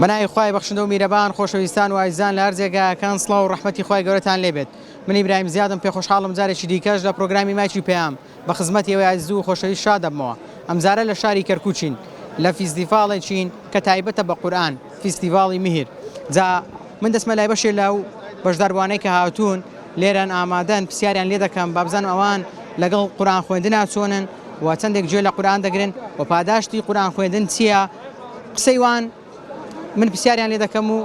بەناوی خوای بەخشندە و میرەبان خۆشەویستان و ئازیزان لە هەر جێگایەکان سڵاو و ڕەحمەتی خوای گەورەتان لێبێت من ئیبراهیم زیادم پێخۆشحاڵم جارێکی دیکەش لە پرۆگرامی مایکی پەیام بە خزمەتی ئێوەی ئازیز و خۆشەویست شاد دەبمەوە ئەمجارە لە شاری کەرکوکین لە فیستیڤاڵێکین کە تایبەتە بە قورئان فیستیڤاڵی میهر جا من دەچمە لای بەشێ لەو بەشداربووانەی کە هاتوون لێرەن ئامادەن پرسیاریان لێ دەکەم با بزانم ئەوان لەگەڵ قورئان خوێندنا چۆنن و چەندێک گوێ لە قورئان دەگرن و پاداشتی قورئان خوێندن چییە قسەی وان من پرسیاریان لێ دەکەم و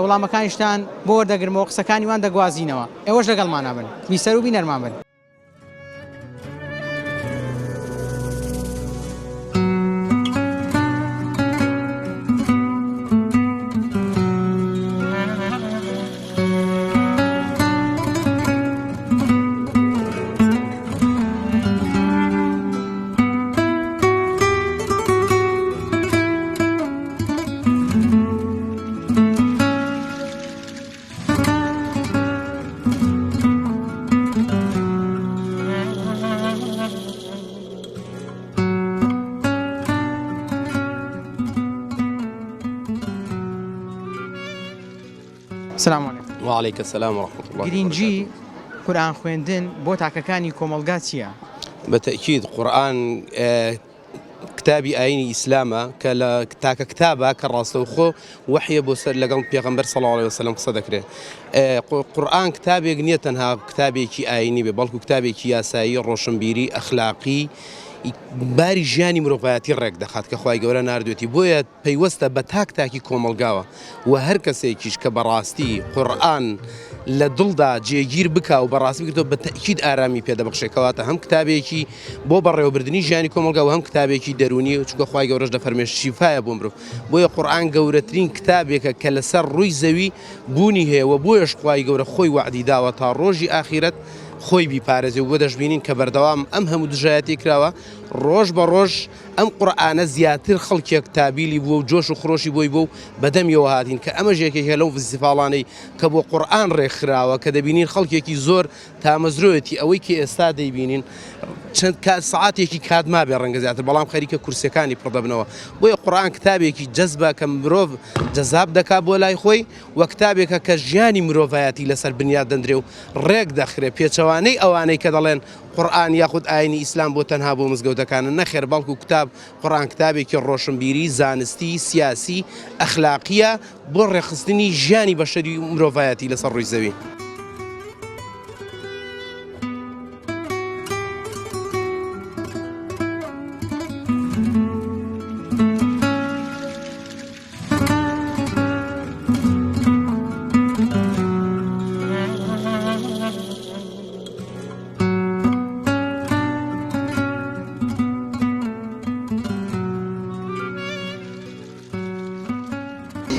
وڵامەکانیشتان بۆ وەردەگرمەوە قسەکانی وان دەگوازینەوە ئێوەش لەگەڵمانە بن بیسەر و بینەرمان بن. سلام علیکم. وعلیک السلام ورحمة الله گرینگی قورئان خوێندن بۆ تاکەکانی کۆمەڵگا چییە؟ بە تەئکید قورئان کتابی ئاینی ئیسلامە کە لە تاکە کتابە کە ڕاستەوخۆ وەحیە بۆ سەر لەگەڵ پێغەمبەر صلی الله علیه وسلم قسە دەکرێت قورئان کتابێک نییە تەنها کتابێکی ئاینی بێ بەڵکو کتابێکی یاسایی ڕۆشنبیری ئەخلاقی باری ژیانی مرۆڤایەتی ڕێک دەخات کە خوای گەورە ناردوێتی بۆیە پەیوەستە بە تاک تاکی کۆمەڵگاوە وە هەر کەسێکیش کە بەڕاستی قورئان لە دڵدا جێگیر بکا و بەڕاستی بگرێتەوە بە تەئکید ئارامی پێ دەبەخشێ کەواتە هەم کتابێکی بۆ بەڕێوەبردنی ژیانی کۆمەڵگا و هەم کتابێکی دەروونی چونکە خوای گەورەش دەفەرمێ شیفایە بۆ مرۆڤ بۆیە قورئان گەورەترین کتابێکە کە لەسەر ڕووی زەوی بوونی هەیە و بۆیەش خوای گەورە خۆی وەعدی داوە تا ڕۆژی ئاخیرەت خۆی بیپارێزێ و بۆ دەشبینین کە بەردەوام ئەم هەموو دژایەتی کراوە ڕۆژ بە ڕۆژ ئەم قورئانە زیاتر خەڵکێک تابیلی بووە و جۆش و خرۆشی بۆی بووە و بەدەمیەوە هاتین کە ئەمەش یەکێکە لەو فستیڤاڵانەی کە بۆ قورئان ڕێکخراوە کە دەبینین خەڵکێکی زۆر تامەزرۆیەتی ئەوەی کە ئێستا دەیبینین چەند کات سەعاتێکی کات مابێ ڕەنگە زیاتر بەڵام خەریکە کورسیەکانی پڕ دەبنەوە بۆیە قورئان کتابێکی جەزبە کە مرۆڤ جەزاب دەکا بۆ لای خۆی و کتابێکە کە ژیانی مرۆڤایەتی لەسەر بنیات دەندرێ و ڕێک دەخرێ پێچەوانەی ئەوانەی کە دەڵێن قورئان یاخود ئاینی ئیسلام بۆ تەنها بۆ مزگەوتەکانە، نەخێر بەڵکو کتاب قورئان کتابێکی ڕۆشنبیری، زانستی، سیاسی، ئەخلاقیە بۆ ڕێکخستنی ژیانی بەشەری و مرۆڤایەتی لەسەر ڕووی زەوی.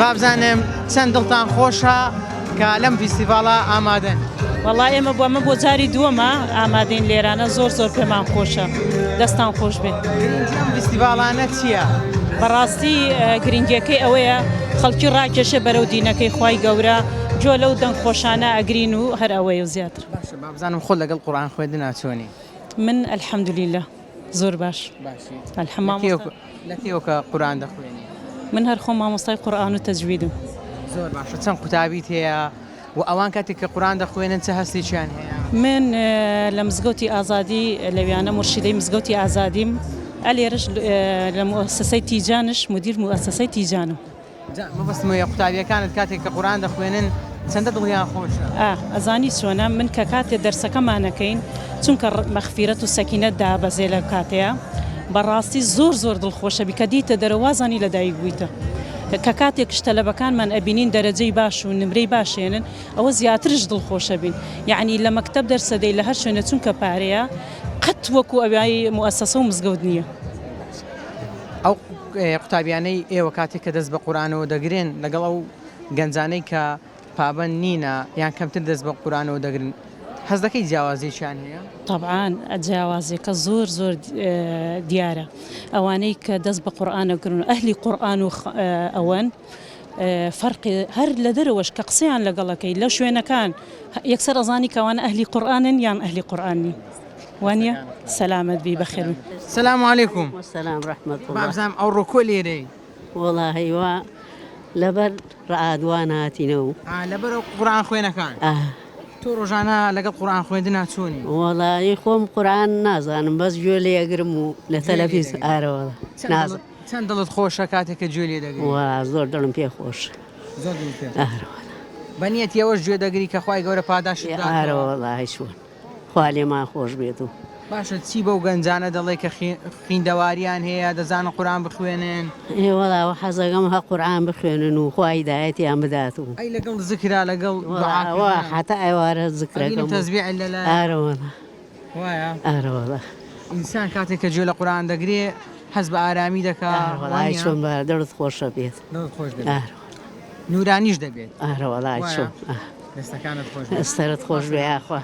بابزانم چەند دڵتان خۆشە کە لەم فیستیڤاڵە ئامادەن. وەڵا ئێمە بۆ ئەمە بۆ جاری دووەمە ئامادەین لێرانە زۆر زۆر پێمان خۆشە دەستان خۆش بێت. گرنگی ئەم فیستیڤاڵانە چییە؟ بەڕاستی گرنگیەکەی ئەوەیە خەڵکی ڕاکێشێ بەرەو دینەکەی خوای گەورە گوێ لەو دەنگ خۆشانە ئەگرین و هەر ئەوەیە و زیاتر. باشە با بزانم خۆت لەگەڵ قورئان خوێندنا چۆنی؟ من الحمدللە زۆر باش. باشی الحم مامۆستا. لە کەیەوە کە قورئان دەخوێنی؟ من هەر خۆم مامۆستای قورئان و تەجویدم. زۆر باشە چەند قوتابیت هەیە و ئەوان کاتێک کە قورئان دەخوێنن چ هەستێکیان هەیە؟ من لە مزگەوتی ئازادی لەویانە مورشیدەی مزگەوتی ئازادیم ئەلێرەش لە موئەسەسەی تیجانش مودیر موئەسەسەی تیجانم. جا مەبەستم ئەوەیە قوتابیەکانت کاتێک کە قورئان دەخوێنن چەندە دڵیان خۆشە؟ ئا ئەزانی چۆنە من کە کاتێ دەرسەکەمان ئەکەین چونکە مەغفیرەت و سەکینەت دابەزێ لەو کاتەیا بەڕاستی زۆر زۆر دڵخۆشەبی کە دیتە دەرەوە وازانی لەدایک بوویتە کە کاتێکش تەلەبەکانمان ئەبینین دەرەجەی باش و نمرەی باش هێنن ئەوە زیاترش دڵخۆشەبین یەعنی لە مەکتەب دەرسەدەی لە هەر شوێنێ چونکە پارەیە قەت وەکو ئەوای موئەسەسە و مزگەوت نییە. ئەو قوتابیانەی ئێوە کاتێک کە دەست بە قورئانەوە دەگرن لەگەڵ ئەو گەنجانەی کە پابەند نینە یان کەمتر دەست بە قورئانەوە دەگرن هەست دەکەی جیاوازیەکیان هەیە؟ تەبعان جیاوازیەکە زۆر زۆر دیارە ئەوانەی کە دەست بە قورئان ئەگرن و ئەهلی قورئان و ئەوەن فەرقی هەر لە دەرەوەش کە قسەیان لەگەڵ ئەکەی لە شوێنەکان یەکسەر ئەزانی کە ئەوانە ئەهلی قورئانن یان ئەهلی قورئان نین وانیە؟ سەلامەت بی بەخێر بێی. سلام علیکم وسلام رحمة الله بابزانم ئەوڕۆ کۆ لێرەی؟ وەڵاهی وا. لەبەر ڕئادوان هاتینە و. ئا لەبەر قورئان خوێنەکان. ئا. تۆ ڕۆژانە لەگەڵ قورئان خوێندنا چۆنی؟ وەڵایی خۆم قورئان نازانم بەس گوێ لێ ئەگرم و لە تەلەفیز ئارە وەڵا نازانم. چەند دڵت خۆشە کاتێک کە گوێ لێ دەگری؟ وەڵا زۆر دڵم پێ خۆشە. زۆر دڵت پێ خۆشە. ئارە وەڵا. بە نیەتی ئەوەش گوێ دەگری کە خوای گەورە پاداشتت بداتەوە؟ ئارە وەڵاهی چۆن. خوا لێمان خۆش بێت و. باشە چی بەو گەنجانە دەڵێی کە خیندەواریان هەیە دەزانن قورئان بخوێنن؟ ئێ وەڵا حەزەکەم هە قورئان بخوێنن و خوا هیدایەتیان بدات و. ئەی لەگەڵ زکرا لەگەڵ دوعا کردن؟ وەڵا هەتا ئێوارە زکرەکەم ئەبینم تەزبیحت لەلایە. ئارە وەڵا. وایە؟ ئارە وەڵا. ئینسان کاتێک کە گوێ لە قورئان دەگرێ هەست بە ئارامی دەکا ئارە وەڵا وانیە؟ چۆن بە دڵت خۆشە بێت. دڵت خۆش دەبێت. ئارە وەڵا. نورانیش دەبێت. ئارە وەڵا چۆن. دەستەکانت خۆش بێت. سەرت خۆش بێ یاخوا.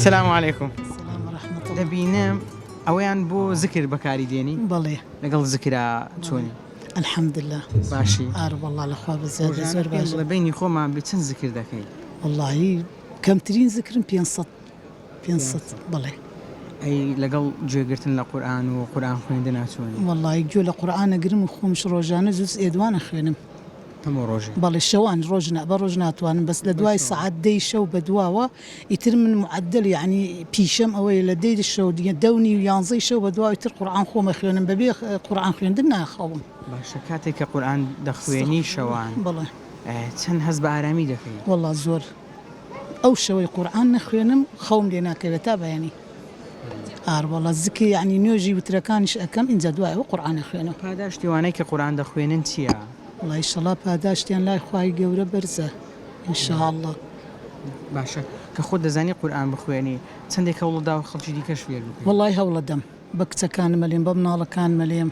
سلام علیکم سلام و رحمة الله دەبینم ئەوەیان بۆ زکر بەکاری دێنی بەڵێ لەگەڵ زکرا چۆنی الحمدلله باشی ئارە والله لە خوا بەزیادە ڕۆژانە زۆر پێم باشە بڵێ بەینی خۆمان بێ چەند زکر دەکەی واللهی کەمترین زکرم 500 500 بەڵێ ئەی لەگەڵ گوێگرتن لە قورئان و قورئان خوێندنا چۆنی؟ وەڵایی گوێ لە قورئان ئەگرم و خۆمش ڕۆژانە جوزئێ دوان ئەخوێنم. هەموو ڕۆژێ؟ بەڵێ شەوان ڕۆژ نا بە ڕۆژ ناتوانم بەس لە دوای سەعات دەی شەو بە دواوە ئیتر من معەدەل یەعنی پیشەم ئەوەیە لە دەی شەو دە و نیو یانزەی شەو بە دواوە ئیتر قورئان خۆم ئەخوێنم بەبێ قورئان خوێندن ناخەوم. باشە کاتێک کە قورئان دەخوێنی شەوان بەڵێ. چەند هەست بە ئارامی دەکەی؟ وەڵا زۆر ئەو شەوەی قورعان نەخوێنم خەوم لێ ناکەوێت تا بەیانی ئار وەڵا زکر یەعنی نوێژی وترەکانیش ئەکەم ئینجا دوای ئەوە قورعان ئەخوێنم. پاداشتی وانەی کە قورعان دەخوێنن چیە؟ وەڵا ئیشەڵا پاداشتیان لای خوای گەورە بەرزە ان شاء اللە. باشە کە خۆت دەزانی قورئان بخوێنی چەندێک هەوڵت داوە خەڵکی دیکەش فێر بکەی؟ وەڵای هەوڵەدەم بە کچەکانم ئەلێم بە مناڵەکانم ئەلێم.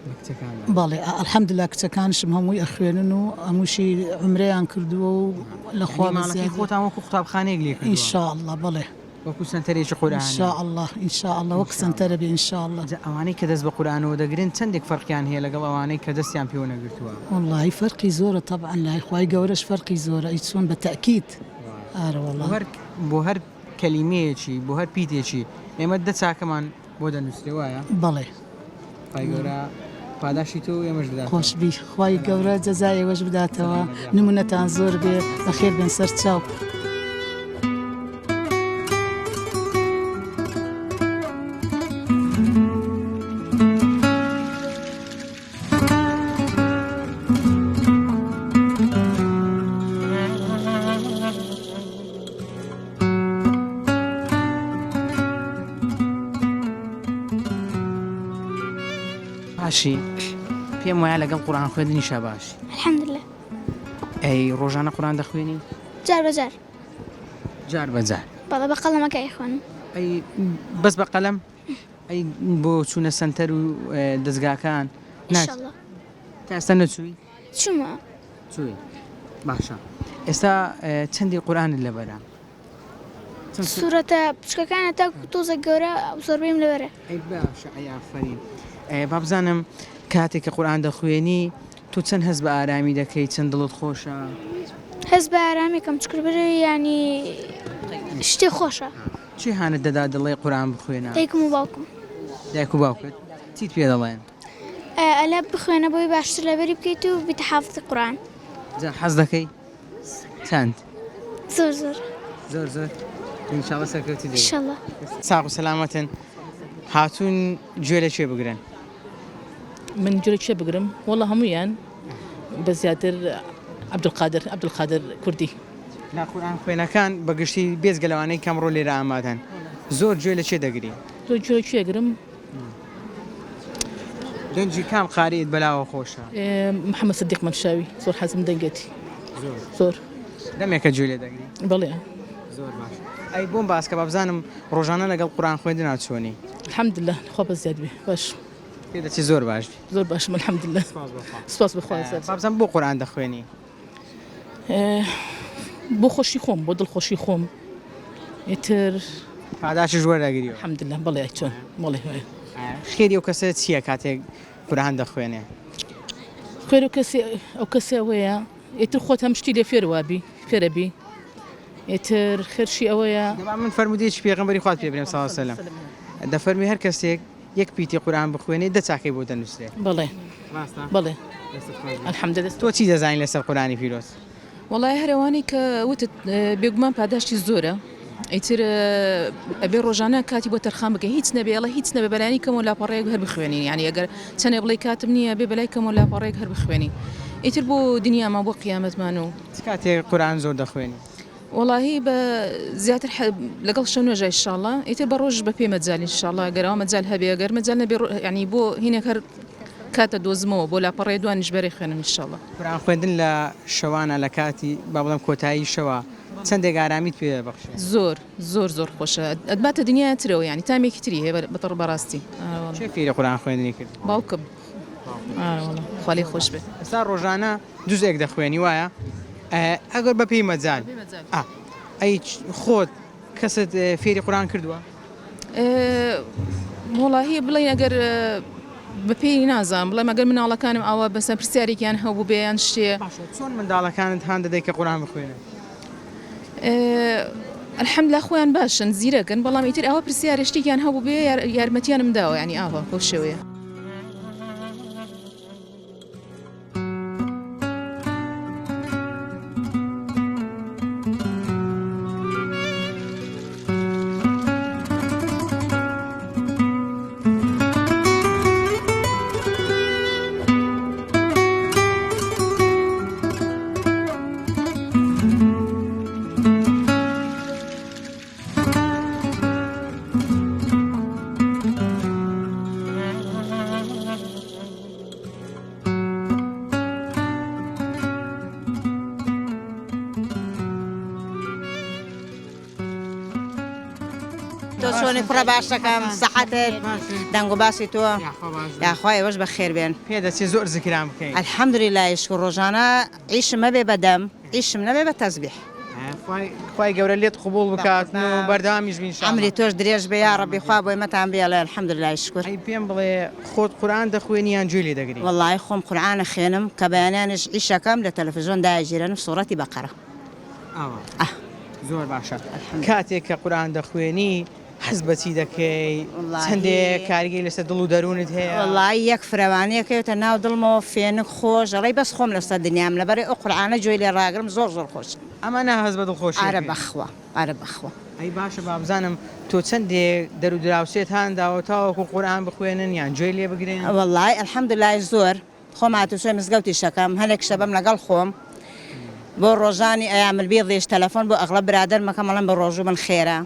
بە کچەکانت؟ بەڵێ الحمدللە کچەکانشم هەمووی ئەخوێنن و هەمووشی عومرەیان کردووە و لە خوا یانی ماڵەکەی بەزیادی. خۆتان وەکو قوتابخانەیەک لێ کردووە؟ ان شاء اللە بەڵێ. وەکو سەنتەرێکی قورئانی؟ ان شاء اللە ان شاء اللە وەک سەنتەرە بێ ان شاء اللە. جا ئەوانەی کە دەست بە قورئانەوە دەگرن چەندێک فەرقیان هەیە لەگەڵ ئەوانەی کە دەستیان پێوە نەگرتووە؟ وەڵاهی فەرقی زۆرە تەبعەن لای خوای گەورەش فەرقی زۆرە ئەی چۆن بە تەئکید ئارە وەڵا. بۆ هەر کەلیمەیەکی بۆ هەر پیتێکی ئێمە دە چاکەمان بۆ دەنووسرێ وایە؟ بەڵێ. خوای گەورە پاداشتی تۆ و ئێمەش بداتەوە. خۆشبی خوای گەورە جەزای ئێوەش بداتەوە نمونەتان زۆر بێ بەخێر بێن سەر چاو. باشی پێم وایە لەگەڵ قورئان خوێندنیشا باشی. الحمدللە. ئەی ڕۆژانە قورئان دەخوێنی؟ جار بە جار. جار بە جار. بەڵێ بە قەڵەمەکە ئەیخوێنم. ئەی بەس بە قەلەم؟ ئەی بۆ چوونە سەنتەر و دەزگاکان؟ ئینشەڵا. تا ئێستا نەچووی؟ چوومە. چووی باشە ئێستا چەندی قورئانت لەبەرە؟ سورەتە بچکەکانە تاکو تۆزێک گەورە زۆربەیم لەبەرە. ئەی باشە ئەی ئافەرین با بزانم کاتێک کە قورئان دەخوێنی تۆ چەند هەست بە ئارامی دەکەی چەند دڵت خۆشە؟ هەست بە ئارامی کەم چکر بەرەوی یانی شتێ خۆشە. چی هانت دەدا دڵێ قورئان بخوێنە؟ دایکم و باوکم. دایک و باوکت چیت پێ دەڵێن؟ ئەلە بخوێنە بۆی باشتر لەبەری بکەیت و بیتە حافزی قورئان. جا حەز دەکەی؟ چەند؟ زۆر زۆر. زۆر زۆر ان شاء اللە سەرکەوتوو دەبی. ان شاء اللە. ساغ و سەلامەتن هاتوون گوێ لە کێ بگرن؟ من گوێ لە کێ بگرم وەڵا هەموویان بە زیاتر عەبدولقادر عەبدولقادر کوردی. لە قورئان خوێنەکان بە گشتی بێجگە لەوانەی کە ئەمڕۆ لێرە ئامادەن زۆر گوێ لە کێ دەگری؟ زۆر گوێ لە کێ گرم؟ دەنگی کام قاریت بەلاوە خۆشە؟ محەمەد سدیق مەنشاوی زۆر حەزم دەنگێتی زۆر. دەمێکە گوێ لێ دەگری؟ بەڵێ. زۆر باش ئەی بۆم باس کە با بزانم ڕۆژانە لەگەڵ قورئان خوێندنا چۆنی؟ الحمدللە خوا بەزیاد بێ باش. پێ دەچێ زۆر باش بی. زۆر باشم الحمدللە. سپاس بۆ خوا. سپاس بۆ خوا سەر. بابزانم بۆ قورئان دەخوێنی؟ بۆ خۆشی خۆم بۆ دڵخۆشی خۆم ئیتر. پاداشتیش وەردەگریەوە؟ الحمدللە بەڵێ چۆن بەڵێ. خێری ئەو کەسە چییە کاتێک قورئان دەخوێنێ؟ خێر و کەسێ ئەو کەسە ئەوەیە ئیتر خۆت هەم شتی لێ فێر وابی فێرەبی ئیتر خێرشی ئەوەیە. دەبا من فەرموودەیەکی پێغەمبەری خوات پێ برێم صلی اللە علیە وسلم دەفەرموێ هەر کەسێک یەک پیتی قورئان بخوێنێ دە چاکەی بۆ دەنووسرێ. بەڵێ ڕاستە؟ بەڵێ دەستت خۆش بێت. الحمدللە. تۆ چی دەزانی لەسەر قورئانی پیرۆز؟ وەڵای هەر ئەوانەی کە وتت بێگومان پاداشتی زۆرە ئیتر ئەبێ ڕۆژانە کاتی بۆ تەرخان بکەی هیچ نەبێ ئەڵێ هیچ نەبێ بەلایەنی کەمەوە لاپەڕەیەک هەر بخوێنین یانی ئەگەر چەنێ بڵێی کاتم نییە بێ بەلای کەمەوە لاپەڕەیەک هەر بخوێنین ئیتر بۆ دنیامان بۆ قیامەتمان و چ کاتێک قورئان زۆر دەخوێنی؟ وەڵاهی بە زیاتر لەگەڵ شەو نوێژە ئیشاڵا ئیتر بە ڕۆژ بە پێی مەجال ئینشاڵا گەر ئەوە مەجال هەبێ گەر مەجال نەبێ یانی بۆ هینێک هەر کاتە دۆزمەوە بۆ لاپەڕەیە دوانیش بەرێ خوێنم ئینشاڵا. قورئان خوێندن لە شەوانە لە کاتی با بڵێم کۆتایی شەوە چەندێک ئارامیت پێ دەبەخشێ؟ زۆر زۆر زۆر خۆشە ئەتباتە دنیای ترەوە یانی تامێکی تری هەیە بەتڕ بەڕاستی. کێ فێری قورئان خوێندنی کردی؟ باوکم ئارەوەڵا خوا لێی خۆش بێت. ئێستا ڕۆژانە جوزئێک دەخوێنی وایە؟ ئەگەر بە پێی مەجال ئەی خۆت کەست فێری قورئان کردووە؟ وەڵاهی بڵێین ئەگەر بەپێی نازانم بڵێم ئەگەر مناڵەکانم ئاوا بەسە پرسیارێکیان هەبوو بێ یان شتێ. باشە چۆن منداڵەکانت هان دەدەی کە قورئان بخوێنن؟ الحمدللە خۆیان باشن زیرەکن بەڵام ئیتر ئاوا پرسیارێ شتێکیان هەبوو بێ یارمەتیانم داوە یانی ئاوا بەو شێوەیە. تۆ چۆنی کوڕە باشەکەم سەحەتت دەنگ و باسی تۆ یاخوا ئێوەش بەخێر بێن. پێدەچێ زۆر زکران بکەی. الحمدللە شکر ڕۆژانە ئیشم هەبێ بە دەم ئیشم نەبێ بە تەزبیح. خوای گەورە لێت قبوڵ بکات و بەردەوامیش بی ان شاء اللە. عەمری تۆش درێژ بێ یاڕەبی خوا بۆ ئێمەتان بێڵێ الحمدللە شکر. ئەی پێم بڵێ خۆت قورئان دەخوێنی یان گوێ لێ دەگری؟ وەڵاهی خۆم قورئان ئەخوێنم کە بەیانیانیش ئیشەکەم لە تەلەفزیۆن دایەگیرێنم سوڕەتی بەقەرە. ئاوا زۆر باشە کاتێک کە قورئان دەخوێنی حەز بە چی دەکەی چەندێک کاریگەری لەسەر دڵ و دەروونت هەیە؟ وەڵایی یەک فرەوانیەک هەیەتە ناو دڵمەوە فێنک خۆش ئەڵێی بەس خۆم لەسەر دنیام لەبەرئ ئەو قورعانە گوێی لێ ڕاگرم زۆر زۆر خۆشە. ئەمانە هەست بە دڵخۆشی ئەرە بەخوا ئەرە بەخوا. ئەی باشە بابزانم تۆ چەندێک دەر و دراوسێت هان داوە تاوەکو قورئان بخوێنن یان گوێی لێ بگرن؟ وەڵایی الحمدللە زۆر خۆم هاتوچۆی مزگەوتیش ئەکەم هەنێک شەبەم لەگەڵ خۆم بۆ ڕۆژانی ئەیام البیضیش تەلەفۆن بۆ ئەغڵەب برادەرم ئەکەم ئەڵێم بە ڕۆژوو بن خێرە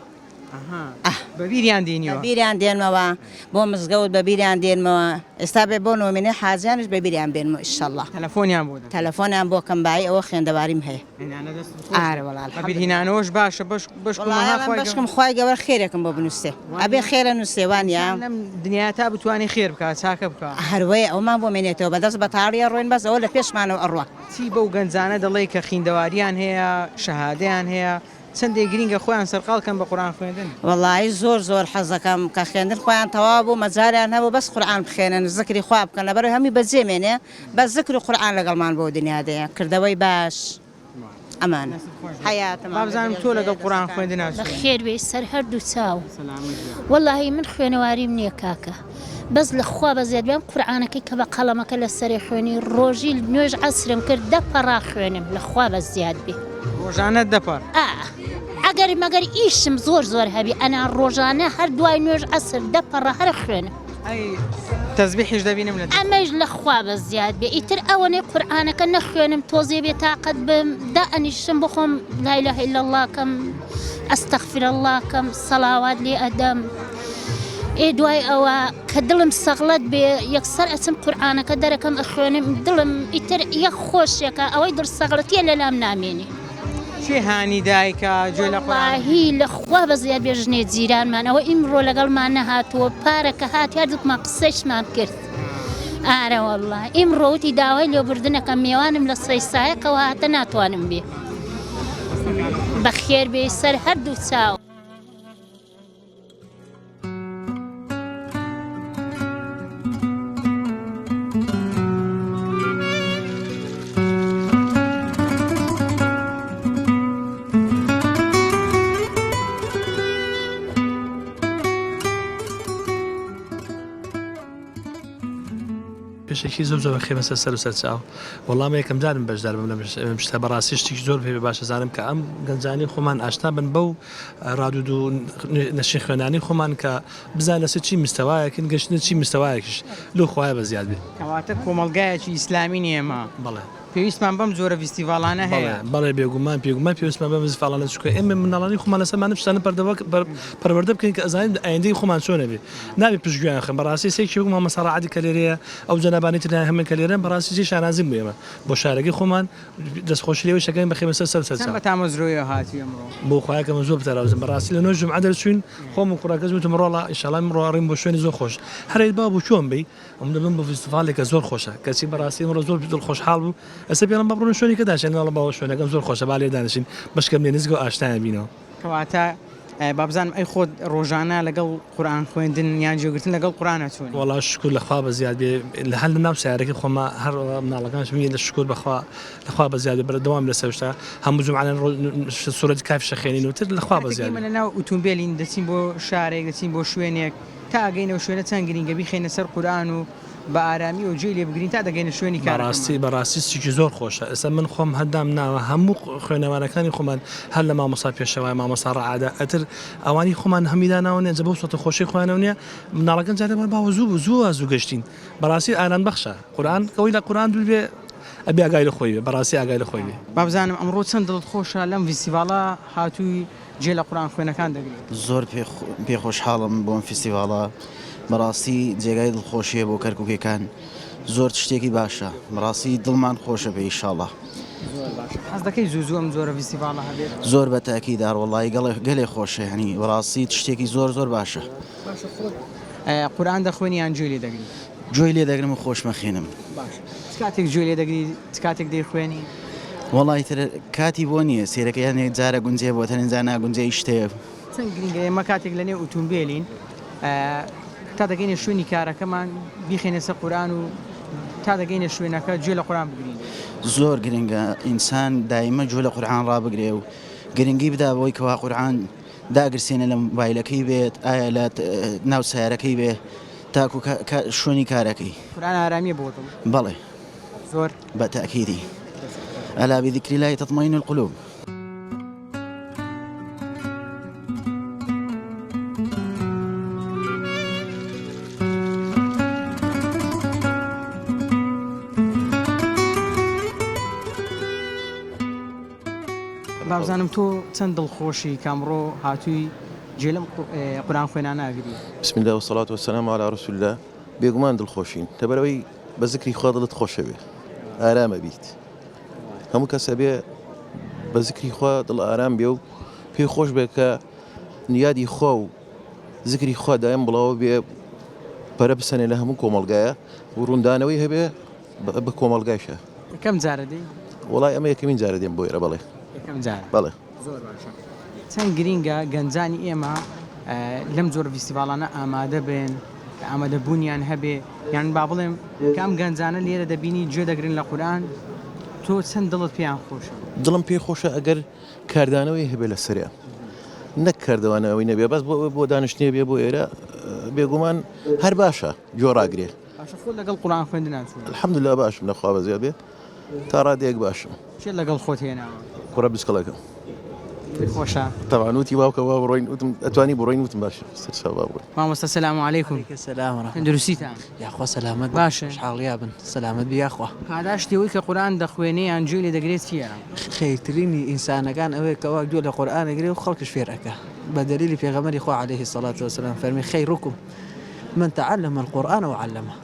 ئەه بە بیریان دێنیەوە بە بیریان دێنمەوە بۆ مزگەوت بە بیریان دێنمەوە ئێستا بێ بۆ نۆمینەی حاجیانیش بە بیریان بێنمەوە ئیشەڵا تەلەفۆنیان بۆ دەکەی تەلەفۆنیان بۆ کەم بایی ئەوە خوێندەواریم هەیە هێنانە دەستت خۆش بێت ئارە وەڵا بە الحمدللە بیرهینانەوەش باشە بەش بەشکم وەڵا ئەها ئەڵێم خوای گەورە بەشکم خوای گەورە خێرێکم بۆ بنووسێ ئەبێ خێرە نووسێ وانیە؟ ئینسان لەم دنیایە تا بتوانێ خێر بکا چاکە بکا. هەروەیە ئەومان بۆ مێنێتەوە بەدەست بەتاڵی ئەڕۆین بەس ئەوە لە پێشمانەوە ئەڕوا. چی بەو گەنجانە دەڵێی کە خیندەواریان هەیە شەهادەیان هەیە چەندێک گرینگە خۆیان سەرقاڵ کەن بە قورئان خوێندن؟ وەڵایی زۆر زۆر حەزەکەم کە خوێندن خۆیان تەواو بوو مەجالیان هەبوو بەس قورئان بخوێنن زکری خوا بکەن لەبەرئەوەی هەمووی بەجێ مێنێ بەس زکر و قورئان لەگەڵمان بۆ دنیا دێ کردەوەی باش. ئەمان حەیاتم بابزانم تۆ لەگەڵ قورئان خوێندنا چۆنی؟ بەخێر بێی سەر هەردوو چاو وەڵاهی من خوێنەواریم نییە کاکە بەس لە خوا بەزیاد بێم قورعانەکەی کە بە قەڵەمەکە لە سەرێ خوێنی ڕۆژی نوێژ عەسرم کرد دە پەڕا خوێنم لە خوا بەس زیاد بێ ڕۆژانە دە پەڕ؟ ئا ئەگەر مەگەر ئیشم زۆر زۆر هەبی ئەنا ڕۆژانە هەر دوای نوێژ عەسر دە پەڕە هەر خوێنم. ئەی تەزبیحیش دەبینم لە دەست. ئەمەیش لە خوا بەس زیاد بێ ئیتر ئەوەنەی قورئانەکە نەخوێنم تۆزێ بێ تاقەت بم دائەنیشم بۆ خۆم لا اله الا اللە کەم استغفر اللە کەم سەڵاوات لێ ئەدەم ئێ دوای ئەوە کە دڵم سەغڵەت بێ یەکسەر ئەچم قورئانەکە دەرەکەم ئەخوێنم دڵم ئیتر یەک خۆشێکە ئەوەی دڵ سەغڵەتیە لەلام نامێنێ. کێ هانی دای کە گوێ لە قورئان بگری؟ وەڵاهی لە خوا بەزیاد بێ ژنێ جیرانمان ئەوە ئیمڕۆ لەگەڵمان نەهاتووە پارە کە هات هەردووکمان قسەیشمان کرد. ئارەوەڵڵا ئیمڕۆ وتی داوای لێبوردنەکەم مێوانم لە سەی سایەقەوە هاتە ناتوانم بێ بەخێر بێی سەر هەردوو چاو. پێشەکی زۆر زۆر بەخێر سەر سەر و سەر چاو وەڵام یەکەم جارم بەشدار بم لەم شتە بەڕاستی شتێکی زۆر پێ باشە زانم کە ئەم گەنجانی خۆمان ئاشنا بن بەو ڕادود و نەشین خوێنانی خۆمان کە بزان لەسەر چی مستەوایەکن گەشتنە چی مستەوایەکیش لۆ خوایە بە زیاد بێت. کەواتە کۆمەڵگایەکی ئیسلامی نیە ئێمە. بەڵێ. پێویستمان بەم جۆرە ڤیستیڤاڵانە هەیە. بەڵێ بەڵێ بێگومان پێگومان پێویستمان بەم ڤیستیڤاڵانە چونکە ئێمە منداڵانی خۆمان لەسەرمان ئەم شتانە پەردەوە پەروەردە بکەین کە ئەزانین ئایندەی خۆمان چۆن ئەبێ نابێ پشتگوێیان خەن بەڕاستی سێکی وەک مامۆستا ڕەعدی کە لێرەیە ئەو جەنابانی تر هەمن کە لێرەن بەڕاستی جێی شانازین بۆ ئێمە بۆ شارەکەی خۆمان دەستخۆشی لێوەش ئەکەین بەخێر سەر سەر چەند بە تامەزرۆیەوە هاتووی ئەمڕۆ؟ بۆ خوایە کە من زۆر بتەراوزم بەڕاستی لە نۆی جومعە دەرچووین خۆم و کوڕەکەش وتم ڕۆڵە ئیشەڵا ئەمڕۆ ئەڕۆین بۆ شوێنی زۆر خۆش هەرێ بابو چۆن بی ئەم دەبم بۆ فیستیڤاڵێکە زۆر خۆشە کەچی بەڕاستی ئەمڕۆ زۆر دڵ خۆشحاڵ بوو ئێستا پێڵم با بڕۆین شوێنی کە داشێن ناڵم باوە شوێنەکەم زۆر خۆشە با لێ دانیشین بەشکەم لێ نزیکەوە ئاشنایان بینەوە. کەواتە با بزانم ئەی خۆت ڕۆژانە لەگەڵ قورئان خوێندن یان گوێگرتن لەگەڵ قورئانە چۆنی؟ وەڵا شوکور لە خوا بەزیاد بێ لە هەر لە ناو سەیارەکەی خۆما هەر مناڵەکانشم لە شوکور بەخوا لە خوا بەزیاد بێ بەردەوام لەسەر شتە هەموو جومعانە سورەتی کافیش ئەخوێنین و تر لە خوا کاتێک بەزیاد ئێمە بێ. لە ناو ئوتومبێلین دەچین بۆ شارێک دەچین بۆ شوێنێک تا ئەگەینەوە شوێنە چەند گرینگە بیخەینە سەر قورئان و بە ئارامیەوە گوێی لێ بگرین تا دەگەینە شوێنی بەڕاستی کارەکەمان. بەڕاستی شتێکی زۆر خۆشە ئێستا من خۆم هەر دام ناوە هەموو خوێنەوارەکانی خۆمان هەر لە مامۆستا پێشەوای مامۆستا ڕەعادە ئەتر ئەوانی خۆمان هەمی داناوە نیە جا بەو سۆتە خۆشەی خۆیانەوە نیە مناڵەکان جارێ بڵێن باوە زوو بوو زوو وا زوو گەشتین بەڕاستی ئارام بەخشە قورئان ئەوەی لە قورئان دوور بێ ئەبێ ئاگای لە خۆی بێ بەڕاستی ئاگای لە خۆی بێ. با بزانم ئەمڕۆ چەند دڵت خۆشە لەم ڤیستیڤاڵە هاتووی جێ لە قورئان خوێنەکان دەگری. زۆر پێ خۆشحاڵم بۆ ئەم فیستیڤاڵە بەڕاستی جێگای دڵخۆشیە بۆ کەرکوکیەکان زۆر شتێکی باشە بەڕاستی دڵمان خۆشە پێ ئیشاڵا. زۆر باشە حەز دەکەی زوو زوو ئەم جۆرە ڤیستیڤاڵە هەبێت؟ زۆر بە تاکید ئاروەڵایی گەڵێ گەلێ خۆشە یانی بەڕاستی شتێکی زۆر زۆر باشە. باشە خۆت قورئان دەخوێنی یان گوێی لێ دەگری؟ گوێی لێ دەگرم و خۆشمەخێنم. باشە چ کاتێک گوێی لێ دەگری چ کاتێک دەیخوێنی؟ وەڵا ئیتر کاتی بۆ نییە سەیرەکە هەنێ جارە گونجێ بۆت هەنێ جار ناگونجێ ئیشت هەیە. چەند گرینگە ئێمە کاتێک لە نێو ئوتومبێلین تا دەگەینە شوێنی کارەکەمان بیخەینە سەر قورئان و تا دەگەینە شوێنەکە گوێ لە قورئان بگرین. زۆر گرنگە ئینسان دایمە گوێ لە قورئان ڕابگرێ و گرنگی بدا بەوەی کەوا قورئان داگرسێنێ لە مۆبایلەکەی بێت ئایا لە ناو سەیارەکەی بێ تاکو شوێنی کارەکەی. قورئان ئارامیە بۆ دڵ؟ بەڵێ. زۆر. بە تەئکیدی. الا بذکر اللە تطمئن القلوب. بابزانم تۆ چەند دڵخۆشی کە ئەمڕۆ هاتووی جێ لەم قورئان خوێنانە ئەگری؟ بسم اللە والصلاة والسلام علی رسول اللە بێگومان دڵخۆشین لەبەرئەوەی بە زکری خوا دڵت خۆشەبێ ئارام ئەبیت هەموو کەس ئەبێ بە زکری خوا دڵ ئارام بێ و پێی خۆش بێ کە یادی خوا و زکری خوا دایم بڵاوە بێ پەرە بسەنێ لە هەموو کۆمەڵگایە و ڕووندانەوەی هەبێ بە کۆمەڵگایشە. یەکەم جارە دێی؟ وەڵای ئەمە یەکەمین جارە دێم بۆ ئێرە بەڵێ. یەکەم جارە. بەڵێ. زۆر باشە. چەند گرینگە گەنجانی ئێمە لەم جۆرە ڤیستیڤاڵانە ئامادە بن، ئامادە بوونیان هەبێ، یان با بڵێم کە ئەم گەنجانە لێرە دەبینی گوێ دەگرن لە قورئان، تۆ چەند دڵت پێیان خۆشە؟ دڵم پێی خۆشە ئەگەر کاردانەوەی هەبێ لەسەریان نەک کاردوانەوەی نەبێ بەس بۆ بۆ دانیشتنێ بێ بۆ ئێرە بێگومان هەر باشە گوێ ڕاگرێ. باشە خۆت لەگەڵ قورئان خوێندنا چۆنی؟ الحمدللە باشم لە خوا بەزیاد بێ تا ڕادەیەک باشم. کێت لەگەڵ خۆت هێناوە؟ کوڕە بچکەڵەکەم. پێی خۆشە؟ تەبعەن وتی باوکە با بڕۆین وتم ئەتوانی بڕۆین وتم باشە سەرچاو با بڕۆین. مامۆستا سلام علیکم. علیک سلام و رحمە. تەندروستیتان؟ یاخوا سەلامەت بن باشن؟ خۆشحاڵیا بن سەلامەت بی یاخوا. پاداشتی ئەوەی کە قورئان دەخوێنێ یان گوێی لێ دەگرێ چییە؟ خێرترینی ئینسانەکان ئەوەیە کەوا گوێ لە قورئان ئەگرێ و خەڵکش فێر ئەکا بە دەلیلی پێغەمبەری خوا علیه الصلوة والسلام فەرمی خیرکم من تعلم القرآن وعلمه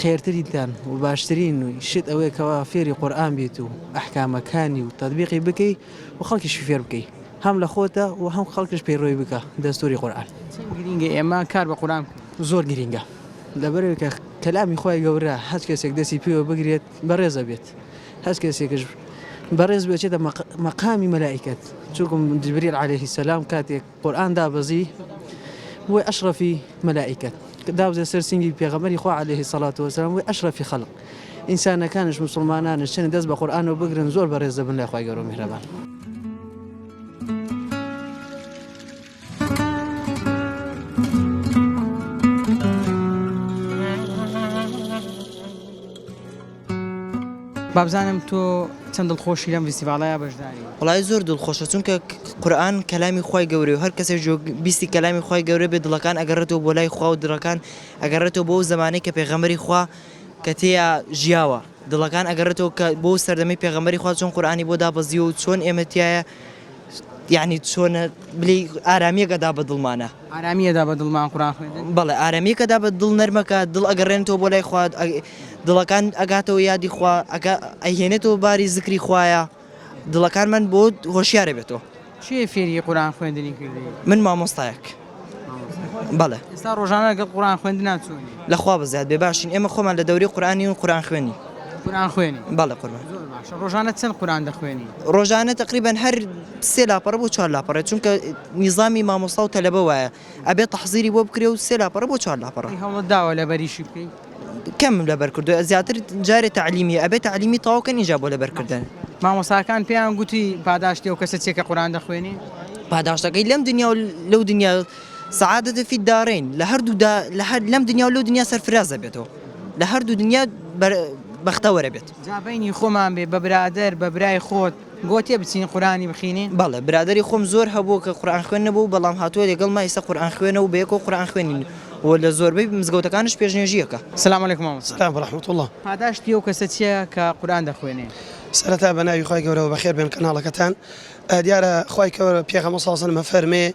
خێرترینتان و باشترین شت ئەوەیە کەوا فێری قورئان بیت و ئەحکامەکانی و تەتبیقی بکەی و خەڵکیشی فێر بکەی هەم لە خۆتە و هەم خەڵکش پەیڕەوی بکە دەستوری قورئان. چەند گرینگە ئێمە کار بە قورئان بکەین؟ زۆر گرینگە. لەبەرئەوەی کە کەلامی خوای گەورە هەچ کەسێک دەستی پێوە بگرێت بەڕێزە بێت هەچ کەسێکش بەڕێز بێت چێتە مەقامی مەلائیکەت چونکم جبریل عەلەیهی سەلام کاتێک قورئان دابەزی بووە ئەشرەفی مەلائیکەت دابزێ سەر سینگی پێغەمبەری خوا عەلەیهی سەڵات وەسەلام بووە ئەشرەفی خەڵق ئینسانەکانش موسڵمانانش چەند دەست بە قورئانەوە بگرن زۆر بەڕێز دەبن لای خوای گەورە و میهرەبان. بابزانم تۆ چەند دڵخۆشی لەم ڤیستیڤاڵەیا بەشداری؟ وەڵایی زۆر دڵخۆشە چونکە قورئان کەلامی خوای گەورەیە و هەر کەسێک گوێ بیستی کەلامی خوای گەورە بێت دڵەکان ئەگەڕێتەوە بۆ لای خوا و دڵەکان ئەگەڕێتەوە بۆ ئەو زەمانەی کە پێغەمبەری خوا کە تێیا ژیاوە دڵەکان ئەگەڕێتەوە کە بۆ سەردەمەی پێغەمبەری خوا چۆن قورئانی بۆ دابەزیوە و چۆن ئێمە تیایە یعنی چۆنە بلی ئارامیەک ئەدا بە دڵمانە. ئارامی ئەدا بە دڵمان قورئان خوێندن؟ بەڵێ ئارامیەک ئەدا بە دڵ نەرمەکە دڵ ئەگەڕێنێتەوە بۆ لای خوا دڵەکان ئەگاتەوە یادی خوا ئەگا ئەیهێنێتەوە باری زکری خوایە دڵەکانمان بۆ هۆشیارە بێتەوە. کێ فێری قورئان خوێندنی کردی؟ من مامۆستایەک. بەڵێ. ئێستا ڕۆژانە لەگەڵ قورئان خوێندنا چۆنی؟ لە خوا بەزیاد بێ باشین ئێمە خۆمان لە دەورەی قورئانین و قورئان خوێنین. قورئان خوێنی؟ بەڵێ قوربان. زۆر باشە ڕۆژانە چەند قورئان دەخوێنی؟ ڕۆژانە تەقریبەن هەر سێ لاپەڕە بۆ چوار لاپەڕە چونکە نیزامی مامۆستا و تەلەبە وایە ئەبێ تەحزیری بۆ بکرێ و سێ لاپەڕە بۆ چوار لاپەڕە. ئەی هەوڵت داوە لەبەریشی بکەی؟ کەمم لەبەر کردووە زیاتر جارێ تەعلیمیە ئەبێ تەعلیمی تەواو کەن ئینجا بۆ لەبەر کردن. مامۆستاکان پێیان گوتی پاداشتی ئەو کەسە چیە کە قورئان دەخوێنی؟ پاداشتەکەی لەم دنیا و لەو دنیا سعادة فی الدارین لە هەردوو دا لە هەر لەم دنیا و لەو دنیا سەرفراز ئەبێتەوە لە هەردوو دنیا بەختەوەرە بێت. جا بەینی خۆمان بێ بە برادەر بە برای خۆت گۆتیە بچین قورئانی بخینین؟ بەڵێ برادەری خۆم زۆر هەبووە کە قورئان خوێن نەبوو بەڵام هاتووە لەگەڵما ئیستا قورئان خوێنە و بەیەکەوە قورئان خوێنین و لە زۆربەی مزگەوتەکانش پێشنوێژی ئەکا. سلام علیکم مامۆستا. سلام و رحمە اللە. پاداشتی ئەو کەسە چیە کە قورئان دەخوێنێ؟ سەرەتا بە ناوی خوای گەورەوە بەخێر بێن کەناڵەکەتان دیارە خوای کەوەرە پێغەمبەر صلی اللە علیە وسلم ئەفەرمێ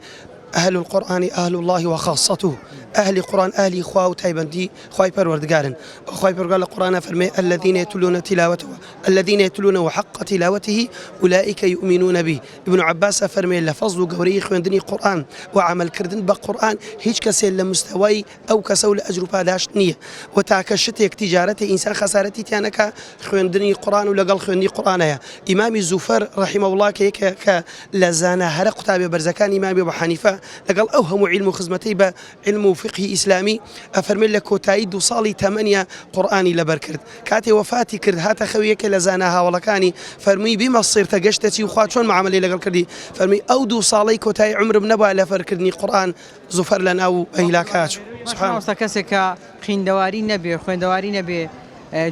اهل القرآن اهل الله وخاصته ئەهلی قورئان ئەهلی خوا و تایبەتی خوای پەروەردگارن خوای پەروەردگار لە قورئانا فەرمێ الذين يتلون تلاوته الذين يتلونه حق تلاوته اولئك يؤمنون به ابن عباس ئەفەرمێ لە فەزڵ و گەورەی خوێندنی قورئان و عەمەل کردن بە قورئان هیچ کەسێ لە مستەوای ئەو کەسە و لە ئەجر و پاداشت نییە و تاکە شتێک تیجارەتی ئینسان خەسارەتی تیا نەکا خوێندنی قورئان و لەگەڵ خوێندنی قورئانەیە ئیمامی زوفەر رحمە اللە کە یەکێکە لە زانا هەرە قوتابیە بەرزەکانی ئیمامی ئەبو حەنیفە لەگەڵ ئەو هەموو عیلم و خزمەتەی بە عیلم و فیقهی ئیسلامی ئەفەرمێ لە کۆتایی دوو ساڵی تەمەنیا قورئانی لەبەر کرد کاتێ وەفاتی کرد هاتە خەوی یەکێ لە زانا هاوەڵەکانی فەرمووی بما صرت گەشتە چی و خوا چۆن معامەلەی لەگەڵ کردی فەرمووی ئەو دوو ساڵەی کۆتایی عومرم نەبوایە لەبەر کردنی قورئان زوفەر لە ناو هیلاکا چوو. باشە مامۆستا کەسێک کە قیندەواری نەبێ خوێندەواری نەبێ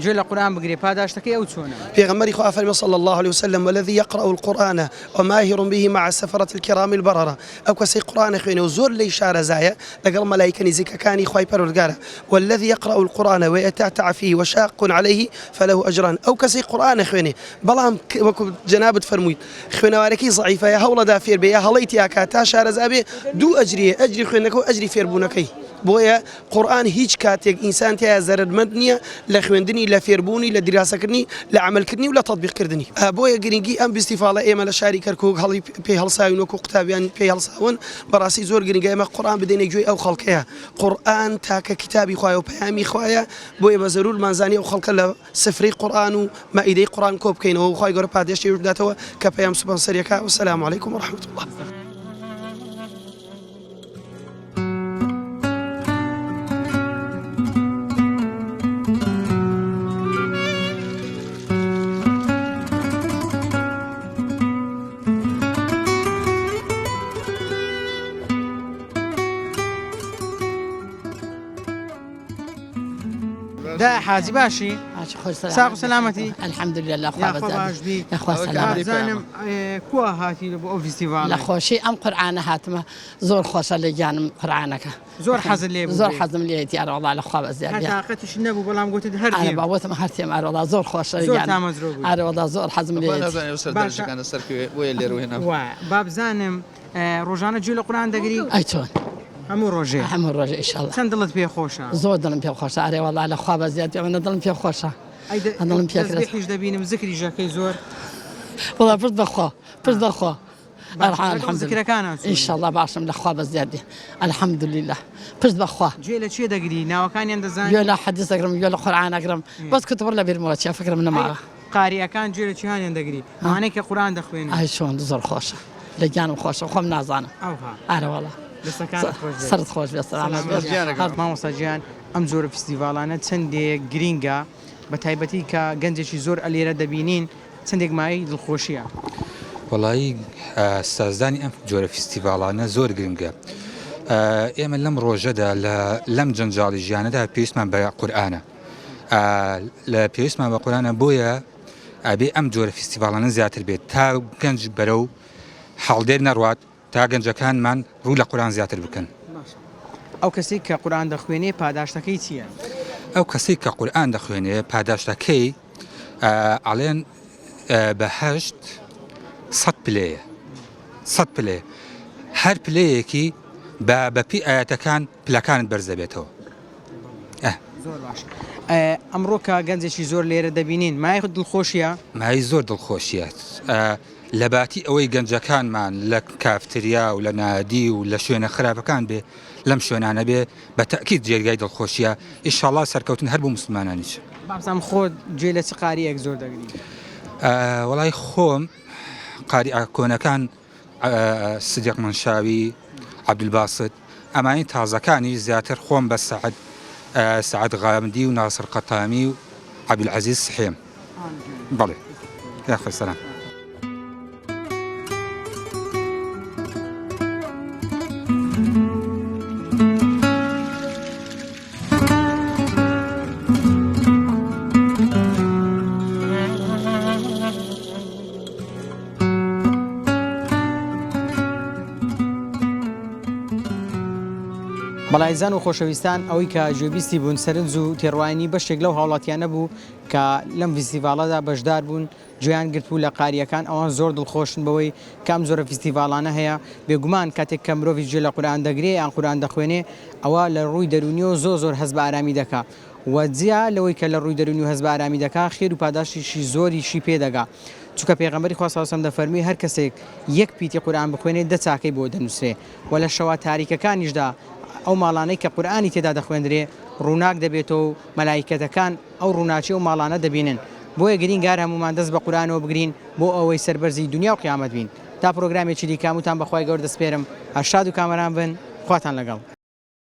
گوێ لە قورئان بگرێ پاداشتەکەی ئەو چۆنە؟ پێغەمبەری خوا فەرمی صلی اللە علیە وسلم والذی یقرأ القرآن وماهر به مع السفرة الکرام البررە ئەو کەسەی قورئان ئەخوێنێ و زۆر لێی شارەزایە لەگەڵ مەلایکە نزیکەکانی خوای پەروەردگارە والذی یقرأ القرآن ویتعتع فیه وشاق علیه فله اجران ئەو کەسەی قورئان ئەخوێنێ بەڵام وەکو جەنابت فەرموویت خوێنەوارەکەی زەعیفە یا هەوڵەدا فێر بێ یا هەڵەی تیاکا تا شارەزا بێ دوو ئەجری هەیە ئەجری خوێندنەکە و ئەجری فێربوونەکەی بۆیە قورئان هیچ کاتێک ئینسان تیایا زەرەرمەند نییە لە خوێندنی لە فێربوونی لە دیراسەکردنی لە عەمەلکردنی و لە تەتبیقکردنی بۆیە گرنگی ئەم ڤیستیڤاڵە ئێمە لە شاری کەرکوک هەڵی پێی هەڵساوین وەکو قوتابیان پێی هەڵساون بەڕاستی زۆر گرنگە ئێمە قورئان بدەینە گوێی ئەو خەڵکەیە قورئان تاکە کیتابی خوایە و پەیامی خوایە بۆیە بە زەرورمان زانی ئەو خەڵکە لە سفرەی قورئان و مائیدەی قورئان کۆ بکەینەوە و خوای گەورە پاداشتی ئێوەش بداتەوە کە پەیام سپۆنسەریەکە والسلام علیکم و رحمە اللە. دا حاجی باشی ساق و سەلامەتی الحمدلله لە خوا باش بی یاخوا سەلامەت بزانم کوا هاتی بۆ ئەو فیستیڤاڵ لە خۆشی ئەم قورئانە هاتمە زۆر خۆشە لە گیانم قورئانەکە زۆر حەزت لێ بوو زۆر حەزم لێیەتی ئەرەوەڵا لە خوا بەزیاد هەر تاقەتیش نەبوو بەڵام گوتت هەر ئەرە با وتم هەر تێم ئەرەوەڵا زۆر خۆشە زۆر تامەزرۆ بووی ئەرەوەڵا زۆر حەزم لێیەتی باشە با بزانم ڕۆژانە گوێ لە قورئان دەگری؟ ئەی چۆن هەموو ڕۆژێ هەموو ڕۆژێ ئیشەڵا چەند دڵت پێ خۆشە؟ زۆر دڵم پێ خۆشە ئەرێ وەڵا لە خوا بەزیاد بێ ئەوەنە دڵم پێ خۆشە ئەی دڵم پێ تەسبیحیش دەبینم زکریش ئەکەی زۆر وەڵا پشت بەخوا پشت بەخوا. ئینشاءاللە باشم لە خوا بەزیاد بێ الحمدللە پشت بە خوا. گوێ لە کێ دەگری ناوەکانیان دەزانی؟ گوێ لە حەدیس دەگرم گوێ لە قورئان ئەگرم بەس کتوپڕ لە بیرمەوە چیە فکرم نەماوە. قاریەکان گوێ لە کێهانیان دەگری ئەوانەی کە قورئان دەخوێنن؟ ئای چۆن زۆر خۆشە لە گیانم خۆشە خۆم نازانم ئەوها ئارەوەڵا دەستەکانت خۆش بێت. سەرت خۆش بێت سەلامەت بێت. مامۆستا گیان ئەم جۆرە فیستیڤاڵانە چەندێک گرینگە بە تایبەتی کە گەنجێکی زۆر ئەلێرە دەبینین چەندێک مایەی دڵخۆشیە. وەڵایی سازدانی ئەم جۆرە فیستیڤاڵانە زۆر گرنگە ئێمە لەم ڕۆژەدا لە لەم جەنجاڵی ژیانەدا پێویستمان بە قورئانە لە پێویستمان بە قورئانە بۆیە ئەبێ ئەم جۆرە فیستیڤاڵانە زیاتر بێت تا گەنج بەرەو حاڵدێر نەڕوات تا گەنجەکانمان ڕوو لە قورئان زیاتر بکەن. ئەو کەسەی کە قورئان دەخوێنێ پاداشتەکەی چییە؟ ئەو کەسەی کە قورئان دەخوێنێ پاداشتەکەی ئەڵێن بەهەشت سەد پلەیە سەد پلەیە هەر پلەیەکی بە بەپی ئاەتەکان پلەکانت بەرز دەبێتەوە. زۆر باش ئەمڕۆ کە گەنجێکی زۆر لێرە دەبینین مای دڵخۆشیە؟ مای زۆر دڵخۆشیە لەباتی ئەوەی گەنجەکانمان لە کافتریا و لە نادی و لە شوێنە خراپەکان بێ لەم شوێنانە بێ بە تەئکید جێگای دڵخۆشیە ئیشاڵا سەرکەوتن هەر بۆ موسڵمانانیش. بابزانم خۆت گوێ لە چ قاریەک زۆر دەگری؟ وەڵای خۆم قاریە کۆنەکان سدیق مەنشاوی، عەبدولباست، ئەمانی تازەکانیش زیاتر خۆم بە سەعد سەعد غامدی و ناسر قەتامی و عەبدولعەزیز سحێم بەڵێ یاخوا سەلام. بەڵێ ئازیزان و خۆشەویستان ئەوەی کە گوێبیستی بوون سەرنج و تێڕوانینی بەشێک لەو هاوڵاتیانە بوو کە لەم ڤیستیڤاڵەدا بەشدار بوون گوێیان گرتبوو لە قارییەکان ئەوان زۆر دڵخۆشن بەوەی کە ئەم جۆرە فیستیڤاڵانە هەیە بێگومان کاتێک کە مرۆڤیش گوێ لە قورئان دەگرێ یان قورئان دەخوێنێ ئەوە لە ڕووی دەروونیەوە زۆر زۆر هەست بە ئارامی دەکا و جیا لەوەی کە لە ڕووی دەروونی هەست بە ئارامی دەکا خێر و پاداشتیشی زۆریشی پێ دەگا چونکە پێغەمبەری خوا صلی اللە علیە وسلم دەفەرموێ هەر کەسێک یەک پیتی قورئان بخوێنێ دە چاکەی بۆ دەنووسرێ و لە شەوە تاریکەکانیشدا ئەو ماڵانەی کە قورئانی تێدا دەخوێندرێ ڕووناک دەبێتەوە و مەلائیکەتەکان ئەو ڕووناکی ئەو ماڵانە دەبینن بۆیە گرینگە هەر هەموومان دەست بە قورئانەوە بگرین بۆ ئەوەی سەربەرزی دونیا و قیامەت بین تا پرۆگرامێکی دیکە هەمووتان بە خوای گەورە دەسپێرم هەر شاد و کامەران بن خواتان لەگەڵ.